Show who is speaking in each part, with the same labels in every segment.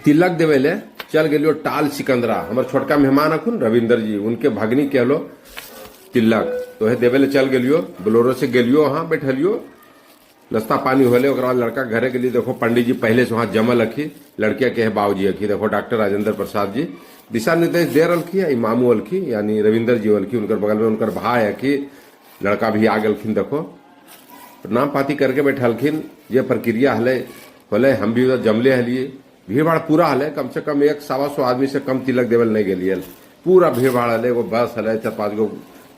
Speaker 1: तिलक देवे ले चल गेलियो टाल सिकंदरा। हमर छोटका मेहमान अखुन रविंदर जी, उनके भगनी के हलो तिलक, तो हे देवे ले चल गेलियो। बोलेरो से गेलियो, वहां बैठलियो, नाश्ता पानी होले। ओकरा बाद लड़का घरे के लिए देखो पंडित जी पहले से वहां जमल अखी, लड़किया के है बाबूजी अखी। देखो डॉक्टर राजेंद्र प्रसाद जी दिशा निर्देश दे रखी है, मामू अलखी यानी रविंदर जी अलखी, उनकर बगल में उनकर भाई अखी, लड़का भी आ गेलखिन। देखो प्रणाम पाती करके बैठलखिन, जे प्रक्रिया हले होले, हम भी उधर जमले हलिए। भीड़ भाड़ पूरा हले, कम से कम 125 आदमी से कम तिलक देवल नहीं गेलिए। पूरा भीड़ भाड़ हले, एगो बस हले, 4-5 गो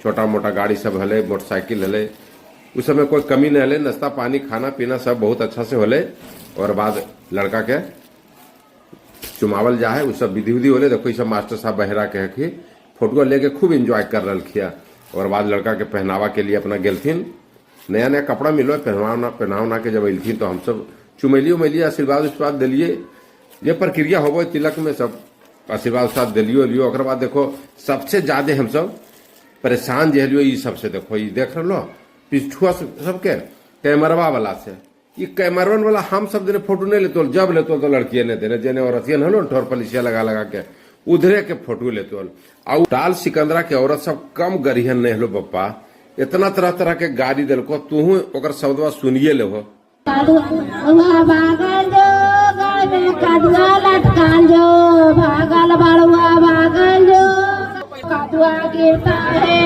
Speaker 1: छोटा मोटा गाड़ी सब हले, मोटरसाइकिल हले, उस समय कोई कमी नहीं हले। नाश्ता पानी खाना पीना सब बहुत अच्छा से होले। और बाद लड़का के चुमावल जा है, सब विधि विधि होले। देखो सब मास्टर साहब बहरा के कि फोटो लेके खूब एंजॉय कर रहा। और बाद लड़का के पहनावा के लिए अपना गेलथिन, नया नया कपड़ा मिलो, पहनावना पहनावना के जब अलथिन तो हम सब चुमैली उमैली आशीर्वाद उशीर्वाद दिलिए। ये प्रक्रिया होबो तिलक में, सब आशीर्वाद उशीर्वाद दिलियो लियो। ओकर बाद देखो सबसे ज्यादा हम सब परेशान जे हलियो ई सबसे। देखो ई देख रहो पिछुआ सबके कैमरवा वाला से, ई कैमरवन वाला हम सब देने फोटो नहीं लेतो, जब लेतो तो लड़कियां ने देने जेने औरतियन हलो ठोर पलिसिया लगा लगा के उधरे के फोटो लेतो। आ टाल सिकंदरा के औरत सब कम गरिहन नहीं हलो बप्पा, इतना तरह तरह के गाली दिलको, तुहू ओकर शब्दवा सुनिए लेहो।
Speaker 2: भागल जो गल में कदुआ लटकाल जो, भागल बड़ुआ भागल जो, कदुआ गिरता है।